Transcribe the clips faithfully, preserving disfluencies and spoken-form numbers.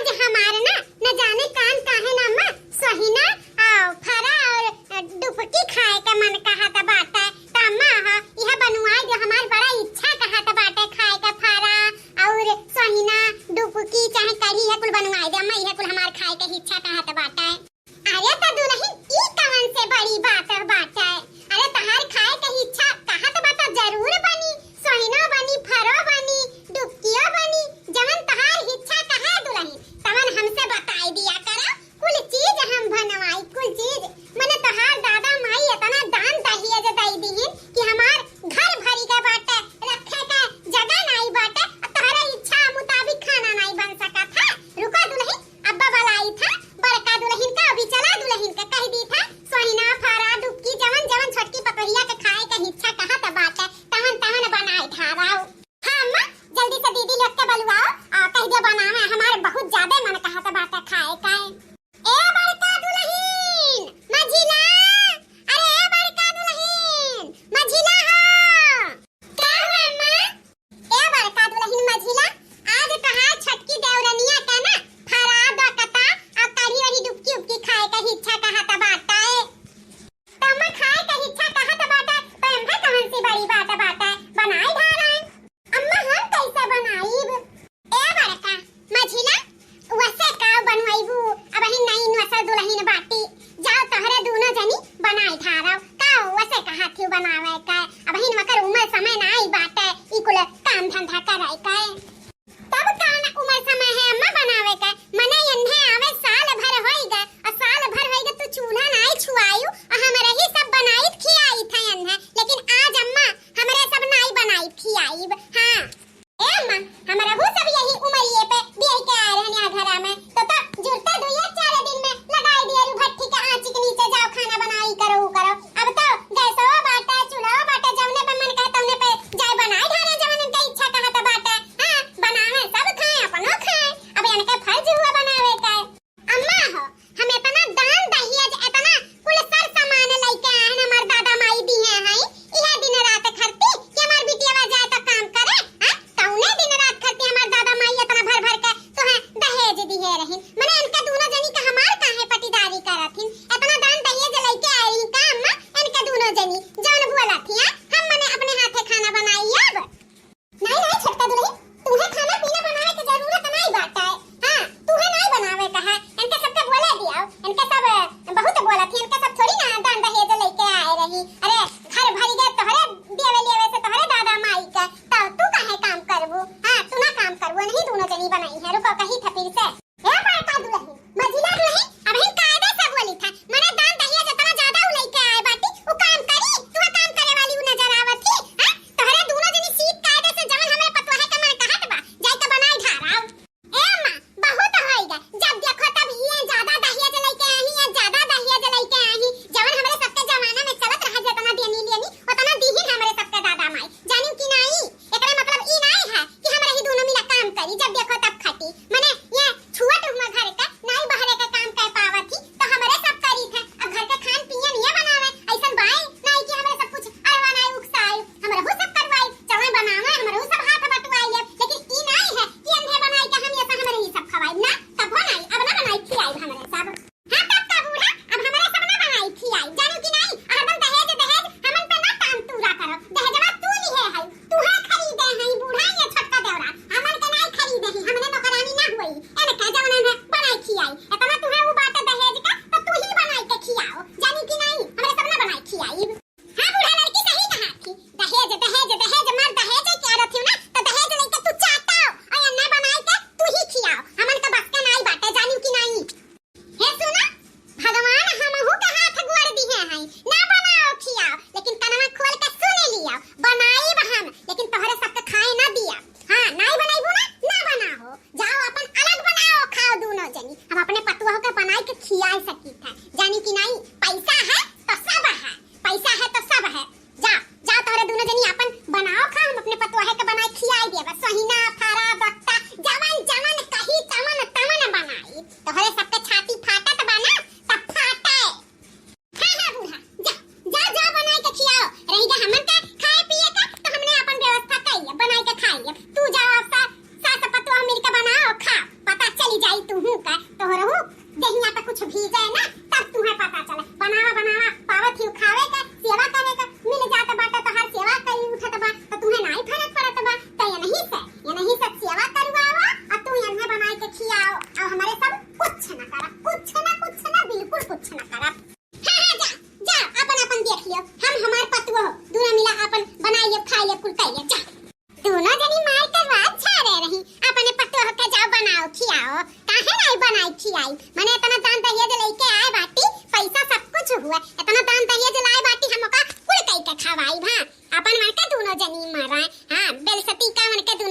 आज हमार ना, न जाने कान काहे ना अम्मा, सोहिना, आ, फरा और, आ, डुबकी खाए के मन कहत बाटे। त अम्मा, हाँ, इहे बनवाई दे, हमार बड़ा इच्छा कहत बाटे खाए के फरा और सोहिना, डुबकी चाहे कढ़ी, इहे कुल बनवाई दे अम्मा, इहे कुल हमार खाए के इच्छा कहत बाटे। अरे त दुलहिन, ई कवन से बड़ी बात बाटे? अरे तहार खाए के इच्छा कहत बा त जरूर बनी, सोहिनो बनी, फरो बनी, डुबकियो बनी, जवन तहार इच्छा कहे दुलहिन, तवन हमसे बताई दिया करा। कुल चीज हम बनवाई, कुल चीज। मने तहार दादा माई इतना दान दहेज दई दिहिन कि हमार घर भरी के बाटे, रखे के जगह नाई बाटे, और तोहरे इच्छा मुताबिक खाना नाई बन सकत है। रुको दुलहिन, अब्बा बलाई था, बड़का दुलहिन का, बिचला दुलहिन का कह दी था, सोहिना, फरा, डुबकी, जवन जवन छोटकी पतोहिया के खाए के इच्छा कहत बाटे, तवन तवन बनाए ठाराओ। हाँ अम्मा, जल्दी से दीदी लोग के बलुआओ, आ, कह दिया बनावे, हमारे बहुत ज्यादा मन कहत बाटे खाए का। ए बड़का दुलहिन, मझिला, अरे ए बड़का दुलहिन, मझिला हो। का हुआ अम्मा? ए बड़का दुलहिन मझिला, आज तहार छोटकी देवरनिया के ना फरा, दोकता और कढ़ी वढ़ी डुबकी उबकी खाए के इच्छा कहत बाटे। त अम्मा खाए के इच्छा कहत बाटे, त एम्हे कवन सी बड़ी बात बाटे, बनाई ढाराई। अम्मा हम कैसे बनाईब? ए बड़का, मझिला, वसे का बनवाईबू? अबहिन नई नसल दुलहिन बाटी, जाओ तोहरे दूनो जनी बनाई ठाराओ। का वसे कहा थी बनावे का? अबहिन वकर उमर समय नाई बाटे, ई कुल काम धंधा करे का। तब कौन उमर समय है अम्मा बनावे का? मने एन्हे आवे साल भर होई गा, और साल भर होई गा तू चूल्हा नाई छुआयु, और हमरे ही सब बनाई खियाई था एन्हे, लेकिन आज अम्मा हमरे सब नाई बनाई खियाईब। हाँ। ए अम्मा, हमरहू सब यही उमरिये पे बियाह के आए रहन यहाँ घरा में, तो, तो जुरते दुइये चार दिन में लगाई दिया रू भट्ठी के आँची के नीचे, जाओ खाना बनाई करो, ऊ करो। अब तो गैसो बाटे, चूल्हो बाटे, जवने पे मन कहे तवने पे जाए बनाई ढारे, जवन इनके इच्छा कहत बाटे। हाँ, बनावे सब खाए, अपनो खाए। अब इनके फर्ज हुआ बनावे का। अम्मा हो, हम एतना दान दहेज, एतना कुल सर सामान लइके आए हैं, हमार दादा माई दिहे हैं, इहे दिन रात खरती कि हमार बिटिया जाए तो काम करे, हैं? कौने दिन रात खरती हमार दादा माई एतना भर भर के तोहे दहेज दिहे रहिन? मने इनके दूनो जनी का हमार काहे पटीदारी करत हिन? एतना दान दहेज लइके आए रही का अम्मा? इनके दूनो जनी जौन बोलत हिया, हम मने अपने हाथे खाना बनाई अब। नाई, नाई, छोटका दुलहिन, तुहे खाना पीना बनावे के जरूरत नाई बाटे। हाँ, तुहे नाई बनावे का है। इनके सबके बोले दियाओ। इनके सब, अ, बहुत बोलत ही, इनके सब थोड़ी ना दान दहेज लेके आए रही। अरे, घर भरी गए तोहरे देवे लेवे से तोहरे दादा माई के, तो तू काहे काम करबू? हाँ, तू ना काम करबू, नहीं दूनो जनी बनाई है। रुको, कही था फिर से। ए बड़का दुलहिन, मझिला दुलहिन, अबहिन कायदे से बोली था। मने दान दहेज इतना ज्यादा उ लइके आए बाटी, उ काम करी, तुहे काम करे वाली उ नजर आवत ही, हैं? तोहरे दूनो जनी सीख कायदे से जवन हमरे पतोहे के मन कहत बा, जाइके बनाई ढाराओ। ए अम्मा, बहुत होइगा, जब देखो तब ये ज्यादा दहेज लइके आही, ये ज्यादा दहेज लइके आही, जवन हमरे सबके जमाना में चलत रहा, जितना देनी लेनी, उतना दीहिन हमरे सबके दादा माई, जानिउ कि नाई? एकरे मतलब ई नाई है कि हमरा ही दूनो मिला काम करी, जब देखो तब खटी। मने ये छुअट हुआ घर का, नाई बहरे का काम कर पावत ही, तो हमरे सब करी थे। अब घर का खान पियन ये बनावे, ऐसन बाई नाई कि हमरे सब कुछ अरवा नाई उकसाई, हमरे वो सब करवाई, चाहे बनावे, हमरे वो सब हाथ बटवाई ले, लेकिन ई नाई है कि अंधे बनाई के हम ये सब हमरे ही सब खवाई ना, तब हो नाई, अब ना बनाई खियाई हमरे सब। हाँ, तब का बूढ़ा, अब हमरे सब ना बनाई खियाई, जानू कि नाई? हरदम दहेज, दहेज, हमन पे ना काम तूरा करो। दहेजवा तू लिहे है, तू है खरीदे है, बूढ़ा ये छोटका देवरा, हमन के नाई खरीदे है, हमने नौकरानी ना हुई। एनके जवन है बनाई खियाई। इतना तू है वो बात दहेज का, तो तू ही बनाई के खियाओ, जानू कि नाई? हमरे सब ना बनाई खियाई। हाँ, बूढ़ा लड़की सही कहा थी, दहेज, दहेज, दहेज, मर दहेज के आदत हो ना, तो दहेज लेके तू चाटो, और ये ना बनाई के तू ही खियाओ। हमन के बस के नाई बाटे, जानू कि नाई? हे सुना, भगवान हमहू के हाथ गोड़ दिहे हैं, ना बनाओ खियाओ, लेकिन कनवा खोल के सुन लियो, बनाईब हम, लेकिन तोहरे सबके खाए ना दिया। हाँ, नाई बनाईबू ना, ना बनाओ, जाओ अपन अलग बनाओ, खाओ दूनो जनी, हम अपने पतुआ के बनाई के खियाई सकी था, जानी कि नाई? पैसा है तो सब है, पैसा है तो सब है। जा, जा, तोहरे दूनो जनी आपन बनाओ खा, हम अपने पतोहे के बनाई खियाई देब। सोहिना, फरा, बक्ता, जवन, जवन कही, तवन, तवन बनाई। तोहरे सबके छाती फाटत बा ना, त फाटे। हाँ, हाँ, बूढ़ा, जा, जा, जा, बनाई के खियाओ। रही जा हमन के खाए पिए के, त हमने आपन व्यवस्था कई ले, बनाई के खाई ले। तू जा, अब सा-, सास पतोह मिल के बनाओ, खा, पता चली जाई तू।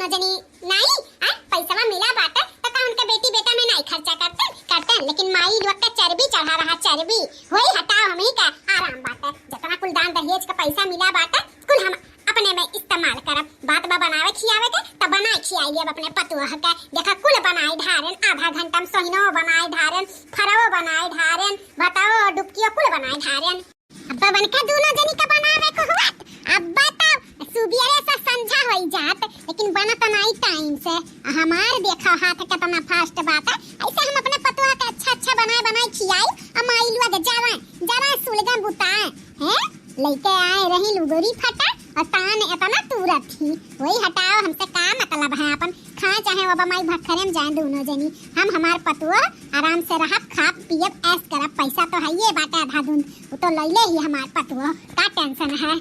न जनी नाई, आ, पैसवा मिला बाटे, त का उनके बेटी बेटा में नाई खर्चा करते, करते, लेकिन माई लोग के चर्बी चढ़ा रहा, चर्बी। होई हटाओ, हमही का आराम बाटे, जितना कुल दान दहेज का पैसा मिला बाटे, कुल हम अपने में इस्तेमाल करब। बात बा बनावे खियावे के, त बनाए खियाई अब अपने पतोह के। देखा, कुल बनाए ढारेन, आधा घंटा में सोहिनो बनाए ढारेन, फरवो बनाए ढारेन, बताओ, डुबकियो कुल बनाए ढारेन। अब बनका दूनो जनी का बनावे को हुआ, अब बताओ, सुबियरे से संझा होई जात, लेकिन बनत नाई टाइम से। हमार देखा हाथ कितना फास्ट बाटे। ऐसे हम अपने पतोह के अच्छा अच्छा बनाए बनाए खियाई, आ माई लोग जरा जरा सुलगम बुताए, हैं? लइके आए रही लुगरी फटा और तान इतना तूरत ही। वही हटाओ, हमसे का मतलब है? अपन खाए चाहे वो बमाई भखरे में जाए दोनों जनी, हम हमार पतोह आराम से रहब, खाब पियब, ऐश करब। पैसा तो है ये बाटे आधा धुन, वो तो लैले ही हमार पतोह, का टेंशन है?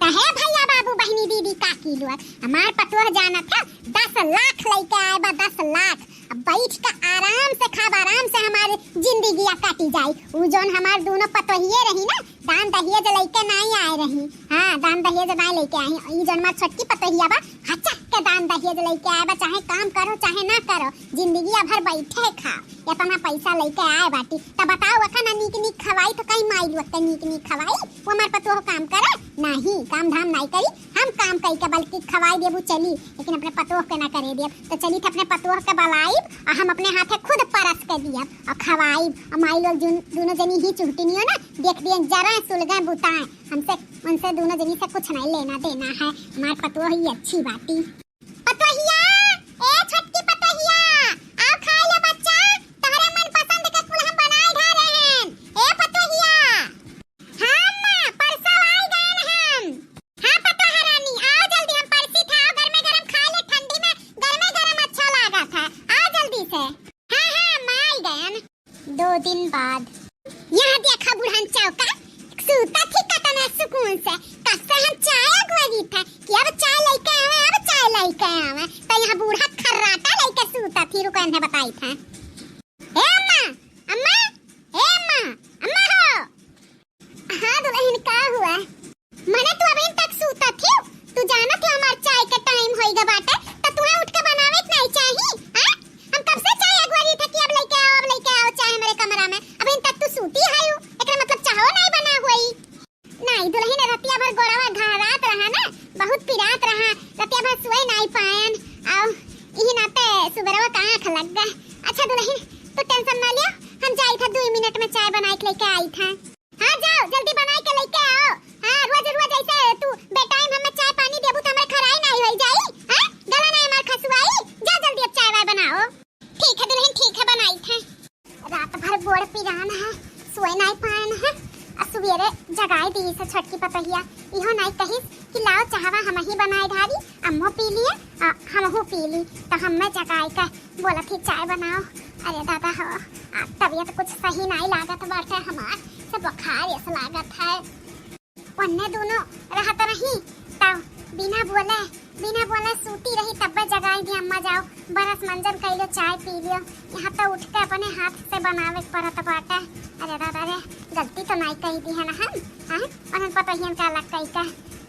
कहे भैया बाबू बहिनी दीदी काकी लोग, हमार पतोह जानत है दस लाख लइके आए बा, दस लाख। अब बैठ के आराम से खाब, आराम से हमार जिंदगिया काटी जाई। उ जौन हमार दोनों पतोहिए रही ना, दान दहेज लइके नाई आए रही। हाँ, दान दहेज नाई लइके आई। ई जौन हमार छोटकी पतोहिया बा, हचक के दान दहेज लइके आए बा, चाहे काम करो चाहे ना करो, जिंदगिया भर बैठे खा। इतना पैसा लइके आए बाटी, त बताओ, ओका ना नीक नीक खवाई, त कहीं माई लोग के नीक नीक खवाई? वो हमार पतोह काम करे? नाही, काम धाम नाही करी, हम काम कई के बल्कि खवाई देबू चली, लेकिन अपने पतोह के ना करे देब। त चली त अपने पतोह के बलाइब, आ हम अपने हाथे खुद परस के दियब, आ खवाइब, आ माई लोग जुन-, दोनों जनी ही चुहटिनियो ना, देख दियन जरा सुलगें बुताएं, हमसे, उनसे दोनों जनी से कुछ नहीं लेना देना है, हमार पतोह ही अच्छी बाटी। पतोहिया, ए छोटकी पतोहिया, आओ खाए ले बच्चा, तोहरे मनपसंद के कुल हम बनाए ढारे हैं। ए पतोहिया। हाँ अम्मा, परसों आइ गएन हम। हाँ पतोह रानी, आओ जल्दी, हम परसी था, आओ गरमे गरम खाए ले, ठंडी में गरमे गरम अच्छा लागा था, आओ जल्दी से। हाँ हाँ अम्मा, आइ गएन। दो दिन बाद। यहाँ देखा बुढ़न चौका, सूता थी कतना सुकून से, कब से हम चाय अगवरी था कि अब चाय लइके आवे, अब चाय लइके आवे, तो यहाँ बूढ़ा खर्राटा लइके सूता थी। रुको, इन्हें बताई था। ए अम्मा, अम्मा, ए अम्मा, अम्मा हो। हाँ दुलहिन, का हुआ? मने तू अबहिन तक सूतत हिउ? तू जानत हिउ हमार चाय के टाइम होइगा बाटे, त तुहे उठ के बनावे के नाई चाही, हाँ? हम कब से चाय अगवरी था कि अब लइके आओ, अब लइके आओ चाय हमरे कमरा में। अबहिन तक तू सूती हइउ, एकरा मतलब चाहो नाई बना होई। नाई दुलहिन, रतिया भर गोड़वा घहरात रहा ना, बहुत पिरात रहा, रतिया भर सोए नाई पाएन, अउ इही नाते सुबेरवा का आँख लग गए। अच्छा दुलहिन, तू टेंशन ना लियो, हम जाई था दुई मिनट में चाय बनाई के लइके आई था। हाँ, जाओ, जल्दी बनाई के लइके आओ। हाँ, रोज, रोज ऐसे तू बेटाइम हमें चाय पानी देबू त हमरे खराई नाई होई जाई? हाँ, गला नाई हमार खसुआई? जा जल्दी अब चाय वाय बनाओ। ठीक है दुलहिन, ठीक है, बनाई थे। रात भर गोड़ पिरान है, सोए नाई पाएन है। आ सुबेरे जगाई दी से छोटकी पतोहिया, इहो नाई कहिस कि लाओ चाहवा हमही बनाए ढारी, अम्मो पी लिए, आ हमहू पी ली। त हमें जगाई के बोलत ही, "चाय बनाओ।" अरे दादा हो, आ, तबीयत कुछ सही नाई लागत बाटे हमार, सब बुखार ऐसा लागत है। वन्ने दोनों रहत रही, तब बिना बोले, बिना बोले सूती रही, तब्बे जगाई दी, "अम्मा जाओ, बरस मंजन कइलो, चाय पी लियो।" यहाँ तो उठ के अपने हाथ से बनावे के पड़त बाटे। अरे दादा रे, गलती तो नाई कही दी है ना हम, हैं? उन्हन पतोहियन का अलग कही के।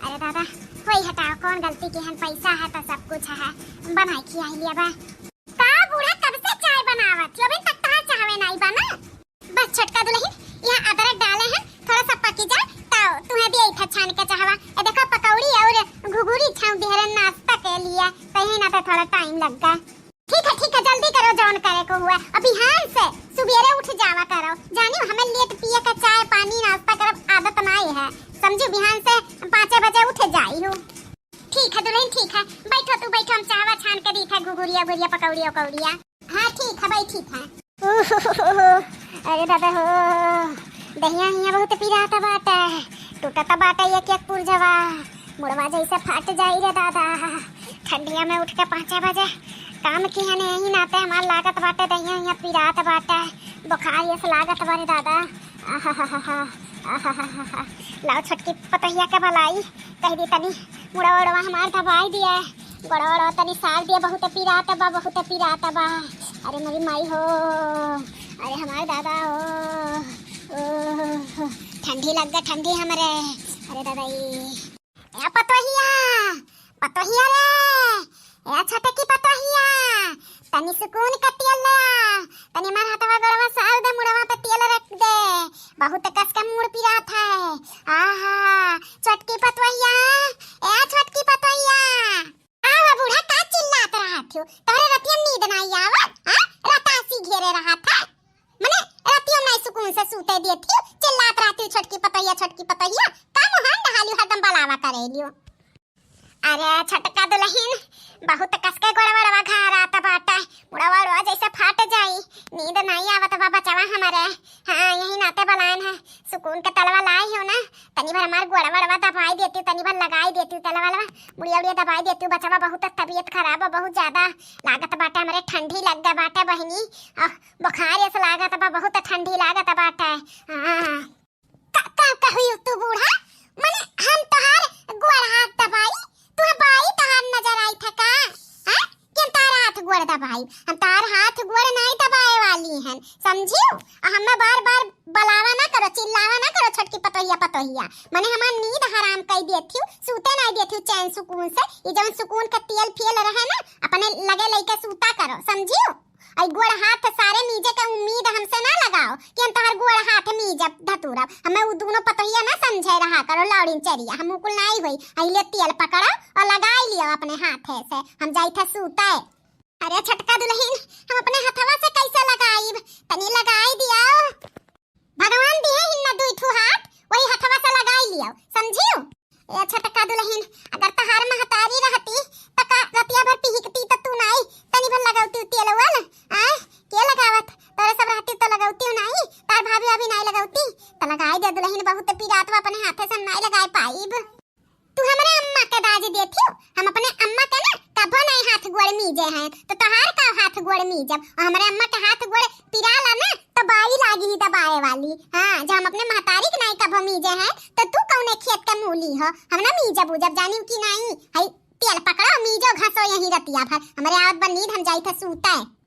अरे दादा, होई हटाओ, कौन गलती की हन, पैसा है तो सब कुछ है, बनाई खियाई लिया बा। का बूढ़ा, कब से चाय बनावत हो, अभी तक तहार चाहवे नाई बना? बस छोटका दुलहिन, यहाँ अदरक डाले हैं, थोड़ा सा पकी जाए, तो तुहें दिए था छान के चाहवा। ए देखो, पकौड़ी और घुघुरी छान दिहरन नाश्ता के लिए, तो यही ना तो थोड़ा टाइम लग गया। ठीक है, ठीक है, जल्दी करो, जौन करे को हुआ। अब बिहान से सुबेरे उठ जावा करो, जानियो हमें लेट पिए का चाय पानी नाश्ता करब आदत नाई है, समझू, बिहान से पाँचे बजे उठ जाई हो। ठीक है दुलहिन, ठीक है, बैठो तू, बैठो, हम चाहवा छान के दी था, घुघुरिया उघुरिया, पकौड़िया उकौड़िया। हाँ ठीक है, बैठी था। अरे दादा हो, दहिया हिया बहुत पिरात बाटे, टूटत बाटे एक एक पुरजवा, मुड़वा जैसे फाट जाई रे दादा। ठंडिया में उठ के पाँचे बजे काम किहन, यही नाते हमार लागत बाटे दहिया हिया पिरात बाटे, बुखार यस लागत बा रे दादा। आहाहाहा, आहाहाहा। लाओ छोटकी पतोहिया के बलाई, कह दी तनी मुड़वा उड़वा हमार दबाई दिया, गोड़वा उड़वा तनी सार दिया, बहुत पिरात बा, बहुत पिरात बा। अरे मेरी माई हो, अरे हमार दादा हो, ओ, ठंडी लग गई, ठंडी हमरे। अरे दादा ई, ए पतोहिया, पतोहिया रे, ए छोटकी पतोहिया, तनी सुकून का तेल ले आ, तनी हमार हथवा गोड़वा साल दे, मुड़वा पे तेल रख दे, बहुत कस के मूड़ पिरात है। आहा, छोटकी पतोहिया, ए छोटकी पतोहिया। आवा बूढ़ा, का चिल्लात रहत हो? तोहरे रतिया नींद नाई आवत, हाँ? रतासी घेरे रहत है। मने रतिया में नाई सुकून से सूते देत हो, चिल्लात रहत हो, "छोटकी पतोहिया, छोटकी पतोहिया।" का मुहान डहालियो हरदम बलावा करेलियो? अरे छोटका दुलहिन, बहुत कस के गोड़वा वड़वा घारात बाटे, मुड़वा उड़वा जैसे फाट जाई, नींद नाई आवत बा बचवा हमरे। हाँ, यही नाते बलायन है, सुकून के तलवा लाई हो ना, तनी भर हमार गोड़वा वड़वा दबाई देती, तनी भर लगाई देती तलवा लवा, मुड़िया उड़िया दबाई देती बचवा, बहुत तबीयत खराब बा, बहुत ज्यादा लागत बाटे हमरे, ठंडी लग गए बाटे बहिनी, अह, बुखार ऐसे लागत बा, बहुत ठंडी लागत बाटे। हाँ। का, का कहियो तू बूढ़ा? मने हम तोहार गोड़ हाथ दबाई, तोहार बाई तोहार नजर आई था का? हाँ? कि हम तोहार हाथ गोड़ दबाई? हम तोहार हाथ गोड़ नाई दबाए वाली हन, समझियो? आ हमें बार बार बलावा ना करो, चिल्लावा ना करो, छोटकी पतोहिया, पतोहिया। मने हमार नींद हराम कई देथियो, सूते नाई देथियो चैन सुकून से। ई जवन सुकून के तेल फेल रहे ना, अपने लगे लइके सूता करो, समझियो? आई गोड़ हाथ सारे मीजे के उम्मीद हमसे ना लगाओ कि हम तोहर गोड़ हाथ मीजब धतूरब। हमें उ दोनों पतोहिया ना समझे रहा करो, लौड़िन चरिया। हम उकुल नाई होई, आई ले तेल पकड़ो और लगाई लियो अपने हाथे से। हम जाई थे सूते। अरे छोटका दुलहिन, हम अपने हथवा से कैसे लगाईब? तनी लगाई दियो। भगवान दिहे हिन्ना दुई ठो हाथ, वही हथवा से लगाई लियो, समझियो? ए छोटका दुलहिन, अगर तहार महतारी रहती, त का रतिया भर पिहिकती त तू नाई, तनी भर लगौती तेल उल, आय? के लगावत? तोरे सब रहती तो लगौती नाई, तार भाभी अभी नाई लगौती, त लगाई दे दुलहिन, बहुत पिरात बा, अपने हाथे से हम नाई लगाए पाइब। तू हमरे अम्मा के दाज देथियो, हम अपने अम्मा के ना कभो नहीं हाथ गोड़ मीजे हैं, तो तोहार का हाथ गोड़ मीजब? और हमरे अम्मा के हाथ गोड़ पिराला ना, तो बाई लागी ही दबाए वाली। हाँ, जब हम अपने महतारी के नहीं कभो मीजे हैं, तो तू कौने खेत के मूली हो? हम ना मीजब उजब, जानी कि नहीं। हई, तेल पकड़ो, मीजो घसो यहीं रतिया भर। हमरे आवत बा नींद, हम जाई थे सूते।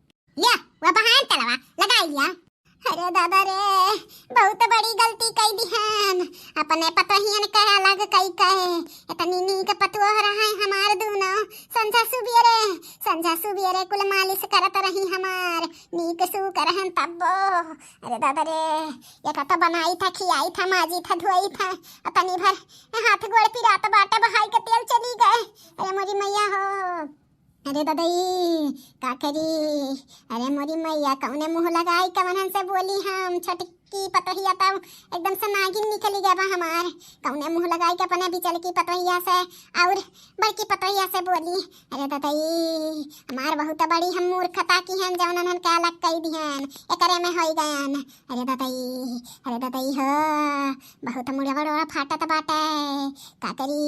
लिया, वह बहान तलवा लगाई लिया। अरे दादा रे, बहुत बड़ी गलती कई दिहन। अपने पतोहियन के अलग कई कहे। इतनी नीक पतोह रहे हमार दूनो। संझा सुबियरे, संझा सुबियरे कुल मालिश करत रही हमार। नीक सूक रहन तब्बो। अरे दादा रे, ये का तो बनाई था, खियाई था, माजी था, धोई था। अतनी भर हाथ गोड़ पिरात बाटे, बहाई के तेल चली गए। अरे मोरी मैया हो। अरे ददई, का करी? अरे मोरी मैया, कौने मुँह लगाई, कौनन से बोली हम? छोटकी पतोहिया तब एकदम से नागिन निकली गया बा हमार। कौने मुँह लगाई के अपने बिचलकी पतोहिया से और बड़की पतोहिया से बोली? अरे ददई, हमार बहुत बड़ी हम मूर्खता की हन, जौन उन्हन के अलग कई दिहन, एकरे में होई गयन। अरे ददई, अरे ददई हो, बहुत मुड़वा उड़वा फाटत बाटे। का करी?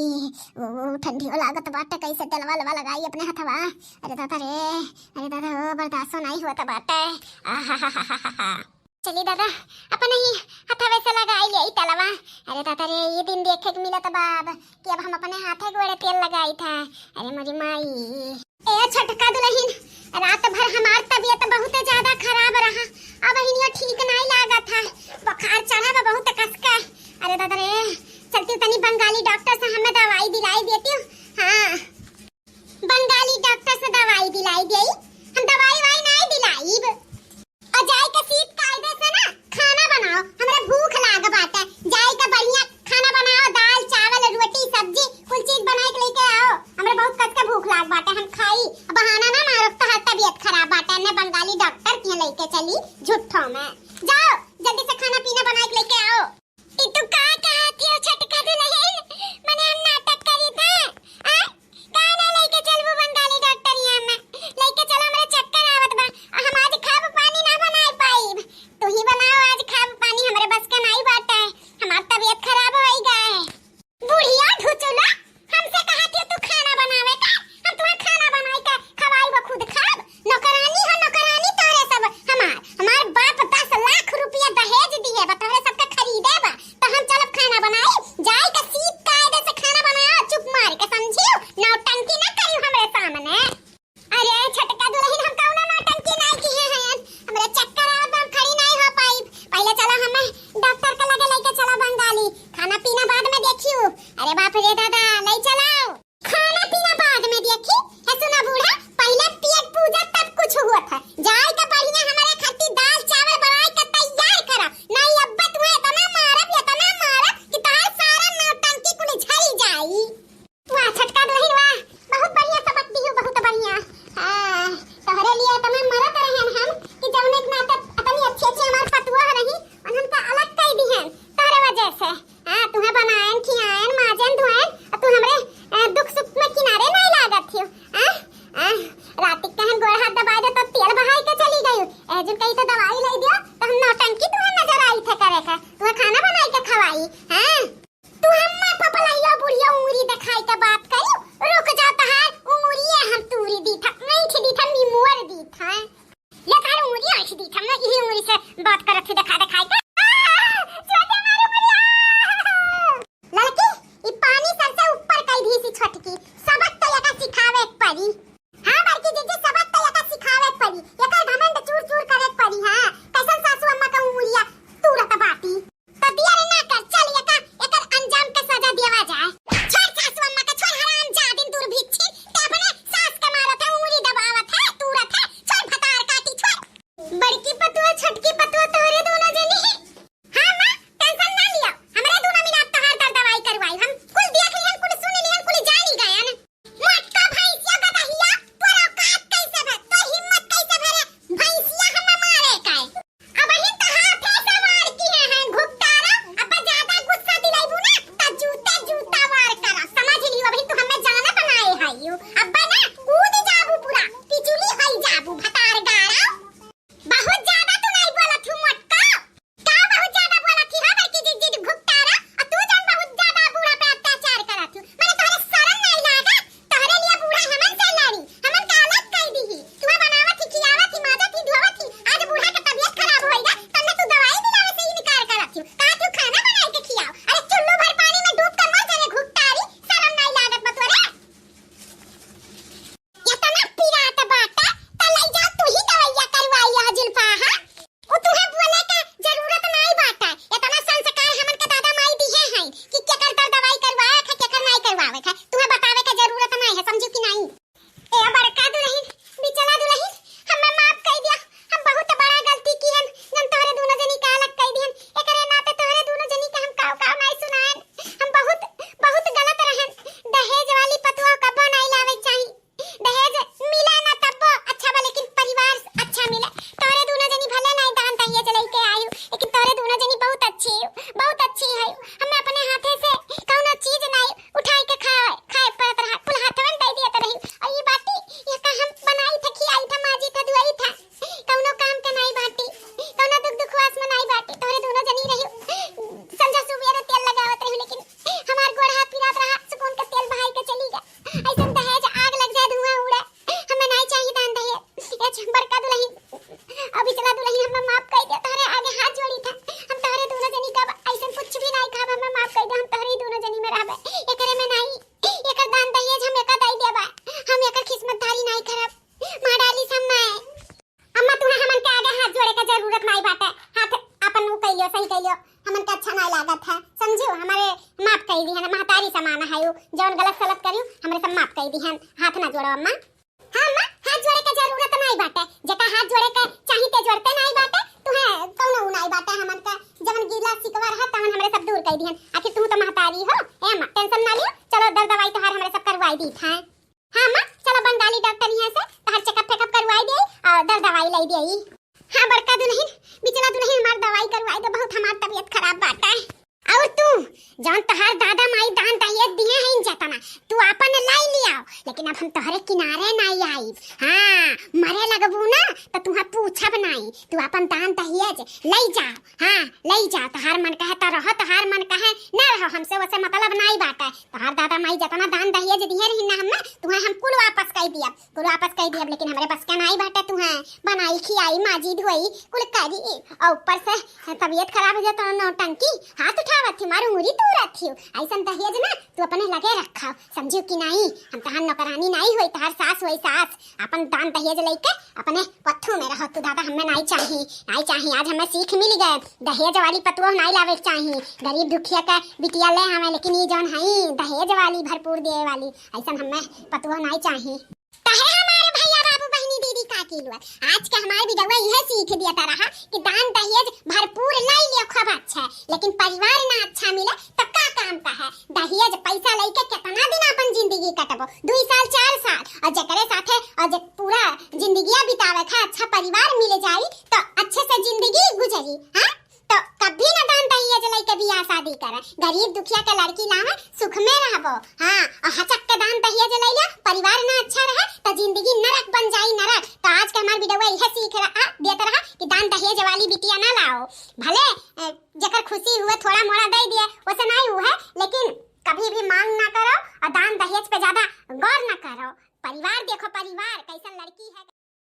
ओ, ठंडियो लागत बाटे, कैसे तेलवा लवा लगाई अपने हथवा। अरे दादा रे, अरे दादा हो, बर्दाश्तो नाई होत बाटे। आहाहाहा। चली दादा, अपने ही हथवे से लगाई ले ई तेलवा। अरे दादा रे, ये दिन देखे के मिलत बा अब कि अब हम अपने हाथे गोड़े तेल लगाई था। अरे मोरी माई। ए छोटका दुलहिन, रात भर हमार तबीयत बहुत ज्यादा खराब रहा, अब इनियो ठीक नाई लागत है, बुखार चढ़ा बा बहुत कस के। अरे दादा रे, चलती तनी बंगाली डॉक्टर से हमें दवाई दिलाई देती हूँ। हाँ, बंगाली डॉक्टर से दवाई दिलाई देई, हम दवाई वाई नाई दिलाईब। और जाए के सीत कायदे से ना खाना बनाओ, हमरा भूख लाग बाटे। जाए के बढ़िया खाना बनाओ, दाल, चावल, रोटी, सब्जी, कुल चीज बनाए के लेके आओ। हमरा बहुत कस के भूख लाग बाटे, हम खाई। बहाना ना मारो, तोहार तबीयत खराब बाटे, ने बंगाली डॉक्टर के लेके चली झूठो में। जाओ, जल्दी से खाना पीना बनाए के लेके आओ। ई तू का कहत हो छोटका दुलहिन? मने हम नाटक करी थे? आ? काहे ना लेके चलबू बंगाली डॉक्टरिया में? लेके चलो, हमरे चक्कर आवत बा। आ हम आज खाब पानी ना बनाए पाइब। तू ही बनाओ आज खाब पानी, हमरे बस के नाई बाटे। हमार तबीयत खराब होई गए। बुढ़िया ढुचुला, हमसे कहत हो तू खाना बनावे का? हम तुम्हें खाना बनाई के खवाई, वो खुद खाब? नौकरानी हो नौकरानी तोहरे सब। हमार, हमार बाप दस लाख रुपया दहेज दिए। हाँ बड़की जीजी, सबक तो एका सिखावे के पड़ी, एकर घमंड चूर चूर करे के पड़ी। हाँ, कैसन सासू अम्मा का उंगलिया तूरत बाटी। तो दिया रे ना कर, चल एका, एकर अंजाम के सजा देवा जाए। छोड़ सासू अम्मा के, छोड़ हरामजादिन दुर्भिक्षिन, ते अपने सास के मारत है, उंगली दबावत है, तूरत है, छोड़ भतार काटी, छोड़। बड़की पतुआ, छोटकी पतुआ तोहरे दोनों जनी है। हाँ माँ, tension ना लिया, हमरे दोनों मिला तोहार दर दवाई करवाई, हम कुल देख लिहन, कुल सुन लिहन, कुल जानी गयन। मोटका भैंसिया गदहिया, तोर औकात कैसे भे, तोर हिम्मत कैसे भे रे, भैंसिया हमें मारे का है? अबहिन तो हाथे से वार किहे हैं, घुपटारा, अब ज्यादा गुस्सा दिलाइबू ना, त जूते जूता वार करा, समझ लियो, अबहिन तू हमें जाना बनाए है यू। अब ना कूद जाबू पूरा, पिचुली होई जाबू, भतार गाड़ा। बहुत ज्यादा तू नहीं बोलत हूँ मोटका। का बहुत ज्यादा बोलत ही हो बड़की जीजी घुपटारा? और तू जौन बहुत ज्यादा बूढ़ा पे अत्याचार करत हूँ, मने तोहरे शरम नहीं लागत? तोहरे लिए बूढ़ा हमन से लड़ी, हमन का अलग कई दीही। तुम्हें बनावत ही, खियावत ही, माजत ही, धोवत ही, आज बूढ़ा के तबीयत खराब होई गा, तन्ने तू दवाई मिलावे से इनकार करत हूँ। कहा तू खाना बनाए के खियाओ, अरे चुल्लू भर पानी में डूब के मर जाने घुपटारी, शरम नहीं लागत बा तोरे? इतना पिरात बाटे, त लई जा तू ही दवाइया करवाई आ जुल्फा, हाँ? उ तुहे बोले के जरूरत नाई बाटे। इतना संस्कार हमन के दादा माई दिहे हैं कि केकर दर दवाई करवावे के, केकर नाई करवावे के। तुहे बतावे के जरूरत नाई है, समझू कि नाई? ए बड़का दुलहिन, बिचला दुलहिन, हमें माफ कई दिया। हम बहुत बड़ा गलती किहन, जन तोहरे दोनों जनी का अलग कई दिहन। एकरे नाते तोहरे दोनों जनी के हम काव काव नाई सुनाएन। हम बहुत, बहुत गलत रहन। दहेज वाली पतोह कबो नाई लावे चाही। दहेज मिले ना तब्बो अच्छा बा, लेकिन परिवार अच्छा मिले। तोहरे दोनों जनी भले नाई दान दहेज लेके आयु, लेकिन तोहरे दोनों जनी बहुत अच्छी हो, बहुत अच्छी है। हमें अपने हाथे से कौनो चीज नाई उठाई के खाए, खाए पड़त रहा, कुल हाथवन दे दिया तो रही। और ये बाटी, ये का हम बनाई था, खियाई था, माजी था, धुआई था, कौनो काम के नाई बाटी, कौनो दुख दुखवास में नाई बाटी। तोहरे दोनों जनी रही, संझा सुबेरे तेल लगावत रही, लेकिन हमार गोड़ हाथ पिरात रहा, सुकून के तेल बहाई के चली गए। ऐसन दहेज आग लग जाए, धुआं उड़े, हमें नाई चाहिए दान दहेज। ए छ-, बड़का दुलहिन, अब बिचला दुलहिन, हमें माफ कई दे, तोहरे आगे हाथ जोड़ी था। हम तोहरे दोनों जनी का ऐसन कुछ भी नाई खाब, हमें माफ कई दे, हम तोहरे ही दोनों जनी में रहबे। एकरे में नाई, एकर दान दहेज हम एका दई देबा, हम एकर किस्मतदारी नाई करब। मार डाली सब नाई। अम्मा, तुहे हमन के आगे हाथ जोड़े के जरूरत नाई बाटे। हाथ अपन ऊ कइलियो, सही कइलियो, हमन के अच्छा नाई लागत है, समझियो? हमारे माफ कई दिहन, महतारी समान है ऊ, जौन गलत सलत करियो, हमरे सब माफ कई दिहन, हाथ ना जोड़ो अम्मा। हाँ अम्मा, हाथ जोड़े के जरूरत नाई बाटे, जेका हाथ जोड़े के चाही ते जोड़ते नाई बाटे, तुहे कौनो ऊ नाई बाटे, हमन के जवन गिला शिकवा रहा तवन हमरे सब दूर कई दिहन। आखिर तू तो महतारी हो। ए अम्मा, tension ना लियो, चलो दर दवाई तोहार हमरे सब करवाई दी था। हाँ अम्मा, चलो बंगाली डॉक्टर यहाँ से तोहर checkup फेकअप करवाई दे और दर दवाई लाई दे। हाँ बड़का दुलहिन, बिचला दुलहिन, हमार दवाई करवाई दे, बहुत हमार तबीयत खराब बाटे। और तू जौन तोहार दादा माई दान दहेज दिहे हैं जतना, तू आपन लाई लियाओ, लेकिन अब हम तोहरे किनारे नाई आईब। हाँ, मरे लगबू ना तो तुहा पूछब नाई, तू आपन दान दहेज लाई जाओ। हाँ, लई जा, तोहार मन कहे त रहो, तोहार मन कहे ना रहो, हमसे वसे मतलब नाई बाटे। तोहार दादा माई जतना दान दहेज दिहे रही ना हमें, तुहे हम कुल वापस कई दियब, कुल वापस कई दियब, लेकिन हमरे बस के नाई बाटे तुहे बनाई, खियाई, माजी, धोई, कुल करी। और ऊपर से तबीयत खराब हो जाए तो नौटंकी, हाथ उठावत थी, मार उंगली तूरत थी। ऐसन दहेज ना तू अपने लगे रखा, समझियो कि नाई? हम तोहार नौकरानी नाई होई, तोहार सास होई, सास। अपन दान दहेज लइके अपने पत्थू में रहो तू दादा, हमें नाई चाही, नाई चाही। आज हमें सीख मिल गए, दहेज वाली पतुआ नाई लावे के चाही। गरीब दुखिया का बिटिया ले आवे, लेकिन ये जौन हई दहेज वाली भरपूर देवे वाली, ऐसन हमें पतुआ नाई चाही। कहे हमारे भैया बाबू बहिनी दीदी काकी लोग, आज के हमारे बिडौआ यह सीख दिया था रहा कि दान दहेज भरपूर लाई लियो खूब अच्छा, लेकिन परिवार ना अच्छा मिले तो का काम का है? दहेज पैसा लइके कितना दिन अपन जिंदगी कटबो, दुई साल, चार साल, और जेकरे साथे और जे पूरा जिंदगिया बितावे के अच्छा परिवार मिल जाई तो अच्छे से जिंदगी गुजरी। हाँ, तो कभी ना दान दहेज लइके बियाह शादी करे, गरीब दुखिया के लड़की लावे, सुख में रहबो। हाँ, और हचक के दान दहेज ले लिया, परिवार ना अच्छा रहे तो जिंदगी नरक बन जाई, नरक। तो आज के हमार बिडौआ यह सीख रहा, देत रहा कि दान दहेज वाली बिटिया ना लाओ, भले अ, जेकर खुशी हुए थोड़ा मोड़ा